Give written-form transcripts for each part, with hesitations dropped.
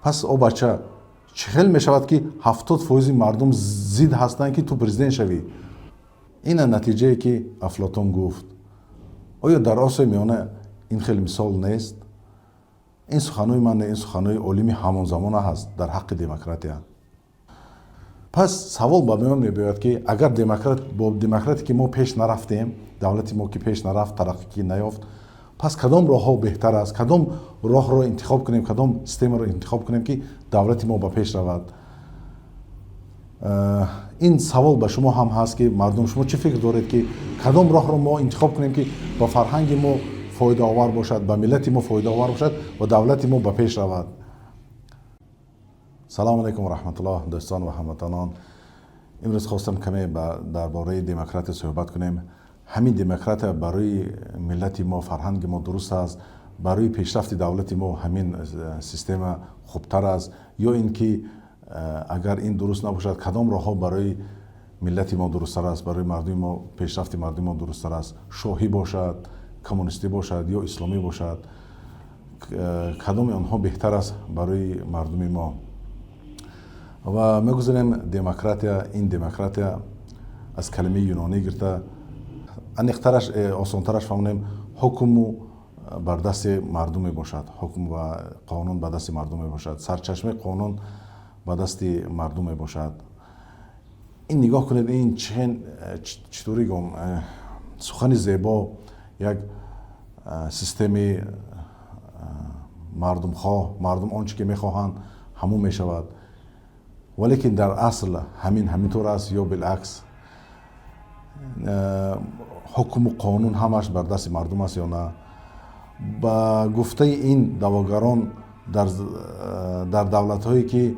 Пас, о бача, чӣ хел мешавад, ки 70% мардум зид ҳастанд, ки ту президент шавӣ? Ина натиҷае, ки Афлотун гуфт. Оё дар Осиёи Миёна ин хел мисол нест? Ин суханҳои ман не, ин суханҳои олими ҳамон замона ҳаст дар ҳаққи демократия. Пас савол ба миён мебиёяд, ки агар бо демократие ки мо пеш нарафтем, давлати мо ки пеш нарафт, тараққӣ ки наёфт, пас кадом роҳҳо беҳтар аст? Кадом роҳро интихоб кунем, кадом системаро интихоб кунем, ки давлати мо ба пеш равад? Ин савол ба шумо ҳам ҳаст, ки мардум, шумо чӣ фикр доред, ки кадом роҳро мо интихоб кунем, ки ба фарҳанги мо фоидаовар бошад, ба миллати мо фоидаовар бошад ва давлати мо ба пеш равад? Салому алайкум ва раҳматуллоҳ, дӯстон ва ҳамватанон. Имрӯз хостам каме дар бораи демократия суҳбат кунем. Ҳамин демократия барои миллати мо, фарҳанги мо дуруст аст? Барои пешрафти давлати мо ҳамин система хубтар аст ё ин ки агар ин дуруст набошад, кадом роҳҳо барои миллати мо дурусттар аст, барои мардуми мо, пешрафти мардуми мо дурусттар аст? Шоҳӣ бошад, коммунистӣ бошад ё исломӣ бошад, кадоми онҳо беҳтар аст барои мардуми мо? Ва мегузарем демократия. Ин демократия аз калимаи юнонӣ гирифта, аниқтараш, осонтараш фаҳмонем: ҳукму бар дасти мардум мебошад, ҳукм ва қонун ба дасти мардум мебошад, сарчашмаи қонун ба дасти мардум мебошад. Ин нигоҳ кунед, ин читори гом, сухани зебо, як системи мардумхоҳ, мардум он чӣ ки мехоҳанд, ҳамон мешавад. Валекин дар асл ҳамин ҳамин тавр аст ё билакс, ҳукму қонун ҳамаш бар дасти мардум аст ё на? Ба гуфтаи ин даъвогарон, дар давлатҳое ки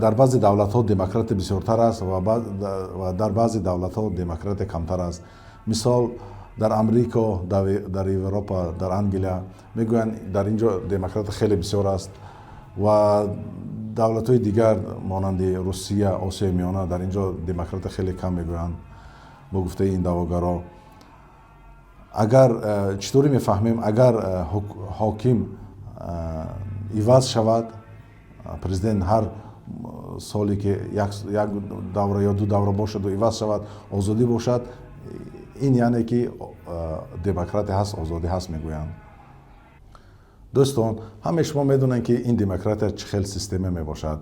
дар баъзе давлатҳо демократия бисёртар аст ва дар баъзе давлатҳо демократия камтар аст. Мисол, дар Амрико, дар Европа, дар Англия мегӯянд, дар ин ҷо демократия хеле бисёр аст ва давлатҳои дигар, монанди Русия, Осиёи Миёна, дар ин ҷо демократия хеле кам мегӯянд. Бо гуфтаи ин даъвогаро, агар чӣ тавре мефаҳмем, агар ҳоким иваз шавад, президент ҳар соле ки як давра ё ду давра бошаду иваз шавад, озодӣ бошад, ин яъне ки демократия ҳаст, озодӣ ҳаст мегӯянд. Дӯстон, ҳамаи шумо медонанд, ки ин демократия чӣ хел система мебошад.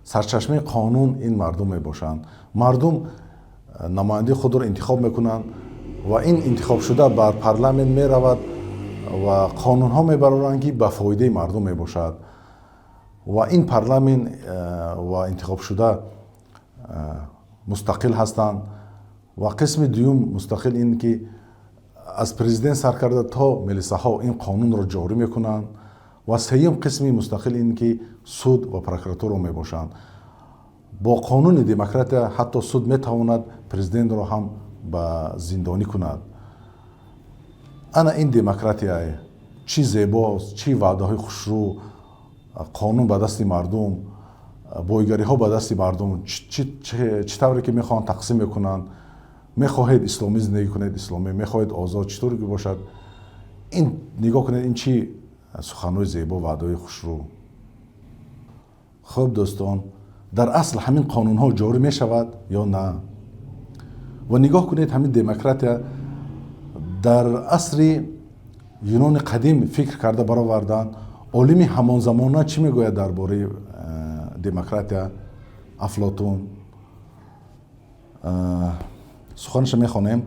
Сарчашмаи қонун ин мардум мебошанд. Мардум намояндаи худро интихоб мекунанд ва ин интихобшуда бар парламент меравад ва қонунҳо мебароранд, ки ба фоидаи мардум мебошад. Ва ин парламент ва интихобшуда мустақил ҳастанд. Ва қисми дуюм мустақил ин ки аз президент сар карда то милисаҳо ин қонунро ҷорӣ мекунанд. Ва сеюм қисми мустақил ин ки суд ва прокуратура мебошанд. Бо қонуни демократия ҳатто суд метавонад президентро ҳам ба зиндонӣ кунад. Ана ин демократияе. Чӣ зебост, чӣ ваъдаҳои хушрӯ: қонун ба дасти мардум, бойгариҳо ба дасти мардум, чӣ тавре ки мехоҳанд, тақсим мекунанд. Мехоҳед исломӣ зиндагӣ кунед, исломӣ, мехоҳед озод, чӣ тавре ки бошад. Ин нигоҳ кунед, ин чӣ суханҳои зебо, ваъдаҳои хушрӯ. Хуб, дӯстон, дар асл ҳамин қонунҳо ҷорӣ мешавад ё на? Ва нигоҳ кунед, ҳамин демократия дар асри Юнони қадим фикр карда бароварданд. Олими ҳамонзамона чӣ мегӯяд дар бораи демократия? Афлотун суханашо мехонем.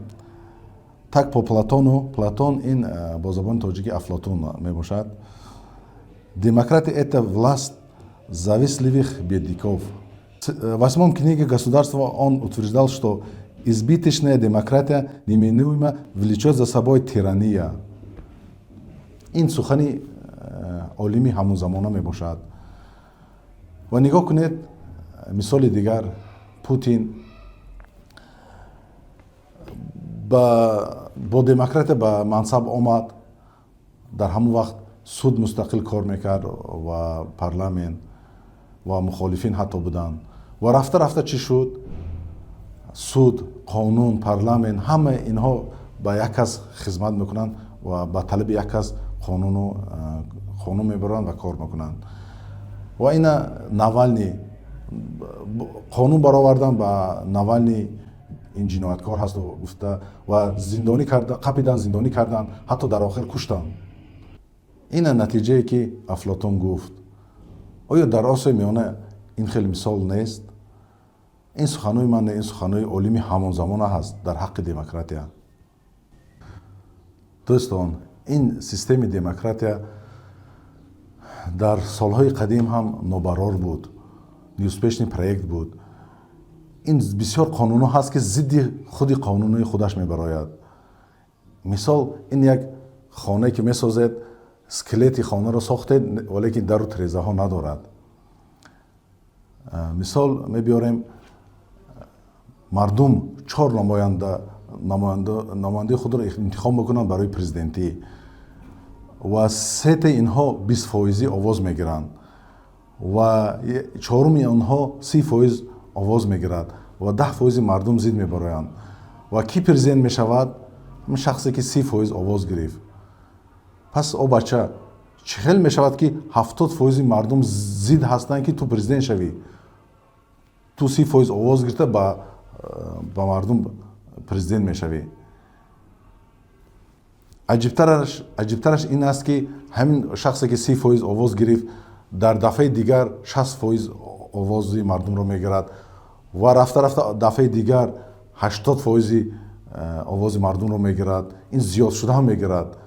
Так, по Платону, Платон ин бо забони тоҷикӣ Афлотун мебошад, демократия — это власть завистливых бедняков. В восьмом книге «Государство» он утверждал, что избыточная демократия неминуемо влечет за собой тирания. Ин сухани олими ҳамон замона мебошад. Ва нигоҳ кунед, мисоли дигар: Путин бо демократия ба мансаб омад. Дар ҳамон вақт суд мустақил кор мекард ва парламент ва мухолифин ҳатто буданд. Ва рафта рафта чӣ шуд? Суд, қонун, парламент, ҳама инҳо ба як кас хизмат мекунанд ва ба талаби як кас қонуну қонун мебаранд ва кор мекунанд. Ва ина Навални қонун баровардан, ба Навални ин ҷинояткор ҳасту гуфта ва зиндонӣ карда, қапидан, зиндонӣ карданд, ҳатто дар охир куштанд. Ина натиҷае, ки Афлотун гуфт. Оё дар Осиёи Миёна ин хел мисол нест? Ин суханҳои ман не, ин суханҳои олими ҳамон замона ҳаст дар ҳаққи демократия. Дӯстон, ин системи демократия дар солҳои қадим ҳам нобарор буд, неуспешный проект буд. Ин бисёр қонунҳо ҳаст, ки зидди худи қонунҳои худаш мебарояд. Мисол, ин як хонае, ки месозед, скелети хонаро сохтед, валекин дару тирезаҳо надорад. Мисол мебиёрем: мардум чор намояндаи худро интихоб мекунанд барои президентӣ ва сетаи инҳо 20 фоизӣ овоз мегиранд ва чоруми онҳо 30% овоз мегирад ва 10 фоизи мардум зид мебароянд. Ва кӣ президент мешавад? Ҳамин шахсе, ки 30% овоз гирифт. Пас, о бача, чӣ хел мешавад, ки 70 фоизи мардум зид ҳастанд, ки ту президент шавӣ, ту 30% овоз гирифта ба мардум президент мешавӣ? Аҷибтараш ин аст, ки ҳамин шахсе, ки 30% овоз гирифт, дар дафъаи дигар 60% овози мардумро мегирад ва рафта рафта дафъаи дигар 80 фоизи овози мардумро мегирад. Ин зиёд шуда мегирад,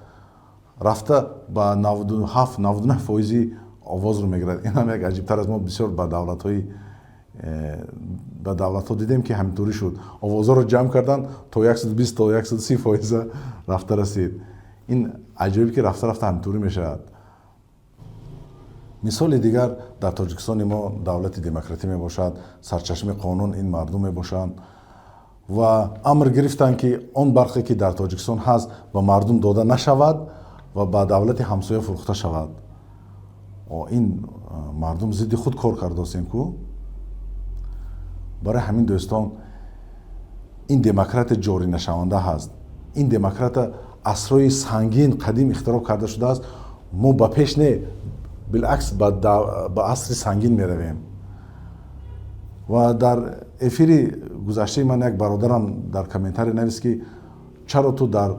рафта ба 97, 99 фоизи овозро мегирад. Ин ҳам як аҷибтар аст. Мо бисёр ба давлатҳо дидем, ки ҳаминтурӣ шуд: овозҳоро ҷамъ карданд, то 120, то 130 фоиза рафта расид. Ин аҷоиб, ки рафта рафта ҳаминтурӣ мешавад. Мисоли дигар: дар Тоҷикистони мо давлати демократӣ мебошад, сарчашмаи қонун ин мардум мебошанд ва амр гирифтанд, ки он барқе, ки дар Тоҷикистон ҳаст, ба мардум дода нашавад ва ба давлати ҳамсоя фурӯхта шавад. Ин мардум зидди худ кор кардосем ку. Барои ҳамин, дӯстон, ин демократия ҷорӣ нашаванда ҳаст. Ин демократия асрҳои сангин қадим ихтироъ карда шудааст. Мо ба пеш не, билакс, ба асри сангин меравем. Ва дар эфири гузаштаи ман як бародарам дар комментарий навист, ки чаро ту дар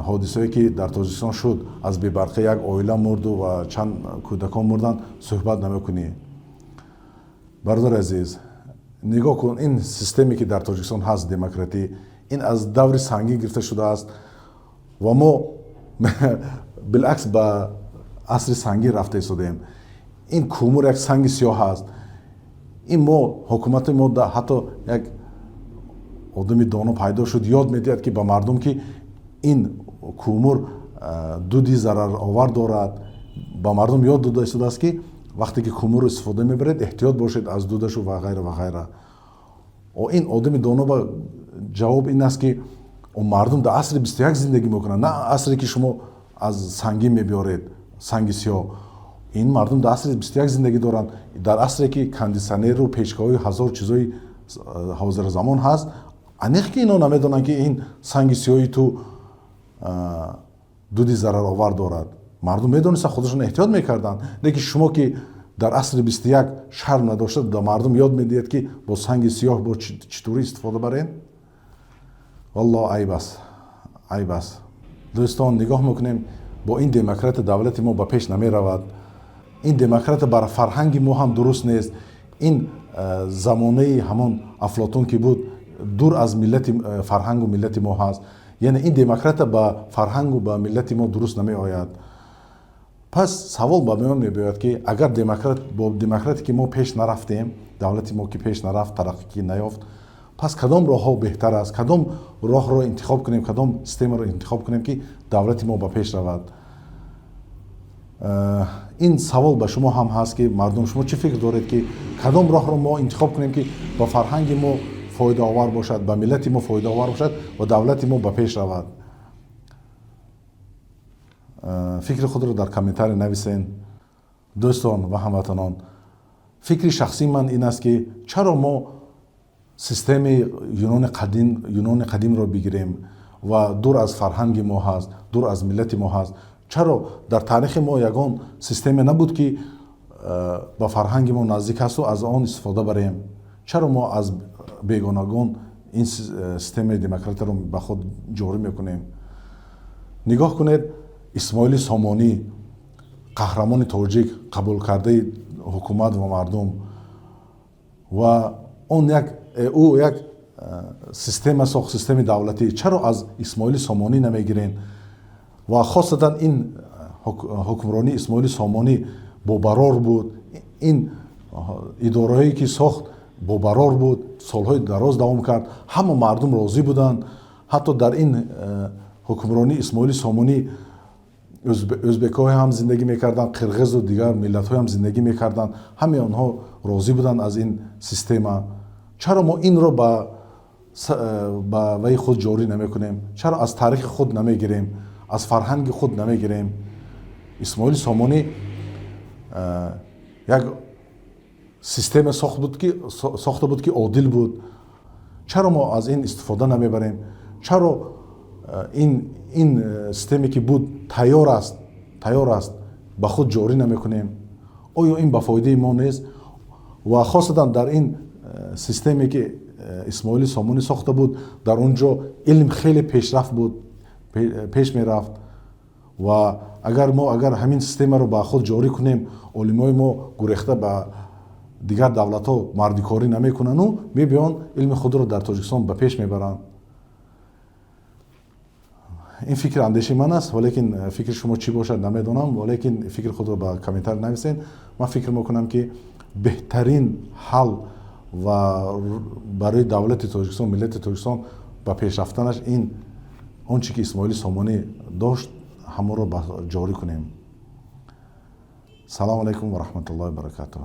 ҳодисае, ки дар Тоҷикистон шуд, аз бебарқӣ як оила мурду ва чанд кӯдакон мурданд, суҳбат намекунӣ? Бародари азиз, нигоҳ кун: ин системе, ки дар Тоҷикистон ҳаст, демократӣ, ин аз даври сангин гирифта шудааст ва мо билакс ба асри сангин рафта истодаем. Ин кӯмур як санги сиёҳ аст. Ин мо ҳукумати мо ҳатто як одами доно пайдо шуд, ёд медиҳад, ки ба мардум, ки ин кӯмур дуди зараровар дорад. Ба мардум ёд дода истодааст, ки вақте ки кӯмурро истифода мебаред, эҳтиёт бошед аз дудашу ва ғайра ва ғайра. Ин одами доно ба ҷавоб ин аст, ки мардум дар асри 21 зиндагӣ мекунанд, на асре, ки шумо аз сангин мебиёред, санги сиёҳ. Ин мардум дар асри 21 зиндагӣ доранд, дар асре, ки кондитсионеру печкаҳои ҳазор чизҳои ҳозиразамон ҳаст. Аниқ, ки ино намедонанд, ки ин санги сиёҳи ту дуди зараровар дорад. Мардум медонистанд, худашон эҳтиёт мекарданд. Лекин шумо, ки дар асри 21 шарм надошта, ба мардум ёд медиҳед, ки бо санги сиёҳ бо чӣ турӣ истифода барем. Валло, айб аст, айб аст. Дӯстон, нигоҳ мекунем: бо ин демократия давлати мо ба пеш намеравад. Ин демократия бар фарҳанги мо ҳам дуруст нест. Ин замонаи ҳамон Афлотун ки буд, дур аз миллати, фарҳангу миллати мо ҳаст. Яъне ин демократия ба фарҳангу ба миллати мо дуруст намеояд. Пас савол ба миён мебиёяд, ки агар демократ бо демократие, ки мо пеш нарафтем, давлати мо ки пеш нарафт, тараққӣ ки наёфт, пас кадом роҳҳо беҳтар аст? Кадом роҳро интихоб кунем, кадом системаро интихоб кунем, ки давлати мо ба пеш равад? Ин савол ба шумо ҳам ҳаст, ки мардум, шумо чӣ фикр доред, ки кадом роҳро мо интихоб кунем, ки ба фарҳанги мо фоидаовар бошад, ба миллати мо фоидаовар бошад ва давлати мо ба пеш равад? Фикри худро дар комментарий нависен. Дӯстон ва ҳамватанон, фикри шахсии ман ин аст, ки чаро мо системаи Юнони қадимро бигирем ва дур аз фарҳанги мо ҳаст, дур аз миллати мо ҳаст? Чаро дар таърихи мо ягон системе набуд, ки ба фарҳанги мо наздик асту, аз он истифода барем? Чаро мо аз бегонагон ин системаи демократияро ба худ ҷорӣ мекунем? Нигоҳ кунед, Исмоили Сомонӣ, қаҳрамони тоҷик, қабулкардаи ҳукумат ва мардум, ва он як ӯ як система сохт, системаи давлатӣ. Чаро аз Исмоили Сомонӣ намегирен? Ва хосатан ин ҳукмронии Исмоили Сомонӣ бобарор буд, ин идораҳое ки сохт, бобарор буд, солҳои дароз давом кард, ҳама мардум розӣ буданд. Ҳатто дар ин ҳукмронии Исмоили Сомонӣ ӯзбекҳое ҳам зиндагӣ мекарданд, қирғизу дигар миллатҳое ҳам зиндагӣ мекарданд, ҳамаи онҳо розӣ буданд аз ин система. Чаро мо инро ба ваи худ ҷорӣ намекунем? Чаро аз таърихи худ намегирем, аз фарҳанги худ намегирем? Исмоили Сомонӣ як система сохта буд, ки одил буд. Чаро мо аз ин истифода намебарем? Чаро ин системе ки буд, тайёр аст, ба худ ҷорӣ намекунем? Оё ин ба фоидаи мо нест? Ва хосатан дар ин системе ки Исмоили Сомонӣ сохта буд, дар он ҷо илм хеле пешрафт буд, пеш мерафт. Ва агар мо агар ҳамин системаро ба худ ҷорӣ кунем, олимои мо гурехта ба дигар давлатҳо мардикорӣ намекунану мебиён, илми худро дар Тоҷикистон ба пеш мебаранд. Ин фикри андешаи ман аст, валекин фикри шумо чӣ бошад, намедонам, валекин фикри худро ба комментар нависед. Ман фикр мекунам, ки беҳтарин ҳал ва барои давлати Тоҷикистон, миллати Тоҷикистон ба пеш рафтанаш ин он чӣ ки Исмоили Сомонӣ дошт, ҳамонро ҷорӣ кунем. Салому алайкум ва раҳматуллоҳи баракатуҳ.